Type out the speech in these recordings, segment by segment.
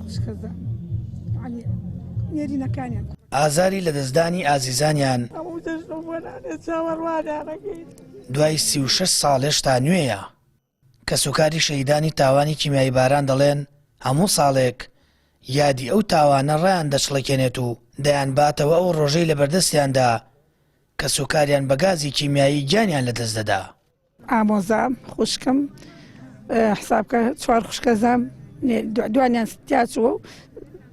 خوشکەزام یعنی نێرینەکانیان. ئازاری لەدەستدانی ئازیزانیان. هەموو جەژن و بۆنانێ چاوەڕوانیانەکەین. دوای 36 ساڵ هێشتا نوێیە. کەسوکاری شەهیدانی تاوانی کیمیاییباران دەڵێن، هەموو ساڵێک یادی ئەو تاوانە ڕایاندەچڵەکێنێت و دەیانباتەوە ئەو ڕۆژەی لەبەردەستیاندا کەسوکاریان بە گازی کیمیایی گیانیان لەدەستدەدا. ئامۆزام، خوشکم، حسابکە چوار خوشکەزام دوانیان تیاچووە و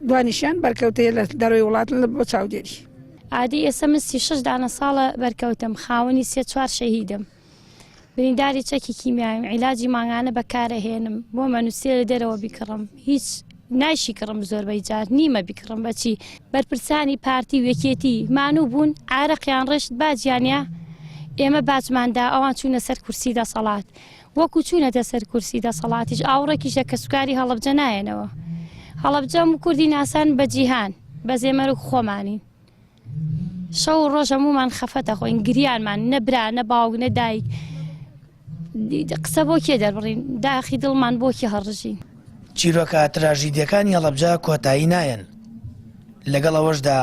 دوانیشیان بەرکەوتەیە لە دەرەوەی وڵاتن لە بۆ چاودێری. ئادی ئێستا من 36 دانە ساڵە بەرکەوتم خاوەنی سێ چوار شەهیدم برینداری چەکی کیمیایم عیلاجی مانگانە بەکارەهێنم بۆ مەنووسێ لە دەرەوە بیکڕم هیچ نایشی کڕم زۆربەی جار نیمە بیکڕم بەچی بەرپرسانی پارتی و یەکێتی مانوو بوون عارەقیان ڕشت باجیان یا ئێمە باجمان دا ئەوان چوونە سەر کورسی دەسەڵات وەکو چوونەتە سەر کورسی دەسەڵاتیش ئاوڕێکیش لە کەسوکاری هەڵەبجە نایەنەوە هەڵەبجە و کوردی ناسان بە جیهان بە زێمەرگ خۆمانین شەو و ڕۆژ هەموومان خەفەت ئەخۆین گریانمان نە برا نە باوک نە دایک قسە بۆ کێ دەربڕین داخی دڵمان بۆ کێ هەڕژین. چیرۆکە تراژیدیەکانی هەڵەبجە کۆتایی نایەن، لەگەڵ ئەوەشدا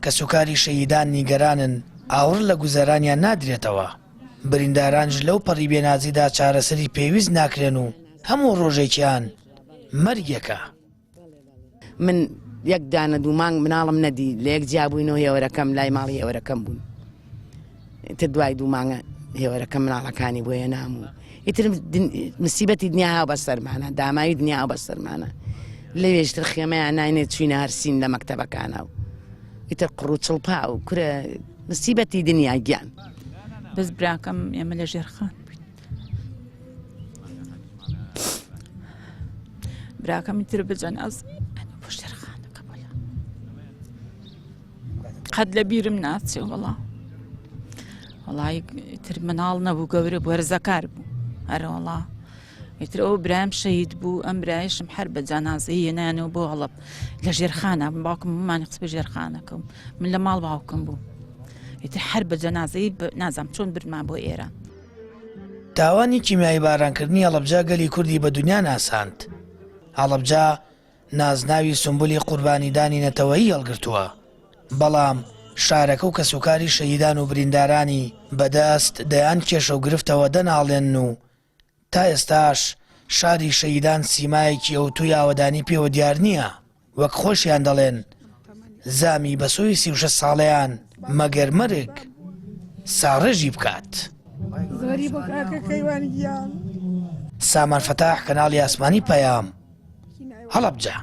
کەسوکاری شەهیدان نیگەرانن ئاوڕ لە گوزەرانیان نادرێتەوە، بریندارانیش لەو پەڕی بێنازیدا چارەسەری پێویست ناکرێن و هەموو ڕۆژێکیان مەرگێکە. من یەک دانە دوو مانگ مناڵم نەدی لە یەک جیابووینەوە هێوەرەکەم لای ماڵی هێوەرەکەم بوون ئیتر دوای دوو مانگە هێوەرەکە مناڵەکانی بۆ هێنام و ئیتر مسیبەتی دنیا هاو بەسەرمانە داماوی دنیا هاو بەسەرمانە لەوێشتر خێمەیان ناینێت چوینە هەرسین لە مەکتەبەکانە و ئیتر قڕ و چڵپا و کورە مسیبەتی دنیا گیان بەس براکەم ئێمە لە ژێرخان بووین براکەمی تر بە جەناز بۆ ژێرخانەکە بۆلا قەت لە بیرم ناچێ وەڵا وەڵی تر مناڵ نەبوو گەورە بوو هەرزەکار بوو هەرەوەڵا ئیتر ئەو برایم شەهید بوو ئەم برایشم هەر بە جانازەی هێنانەوە بۆ هەڵب لە ژێرخانە باوکم مانی قسە ژێرخانەکەم من لە ماڵ باوکم بوو ئیتر هەر بە جەنازەی نازام چۆن برمان بۆ ئێران تاوانی کیمیاییبارانکردنی هەڵەبجە گەلی کوردی بە دونیا ناساند. هەڵەبجە نازناوی سومبولی قوربانیدانی نەتەوەیی هەڵگرتووە، بەڵام شارەکە و کەسوکاری شەهیدان و بریندارانی بەدەست دەیان کێشە و گرفتەوە دەناڵێنن و تا ئێستاش شاری شەهیدان سیمایەکی ئەوتۆی ئاوەدانی پێوە دیار نییە. وەک خۆشیان دەڵێن زامی بەسۆی 36 ساڵەیان مەگەر مەرگ ساڕێژی بکات. زۆری بۆ کاکە کەیوان گیان. سامان فەتاح کەناڵی ئاسمانی پەیام، هەڵەبجە.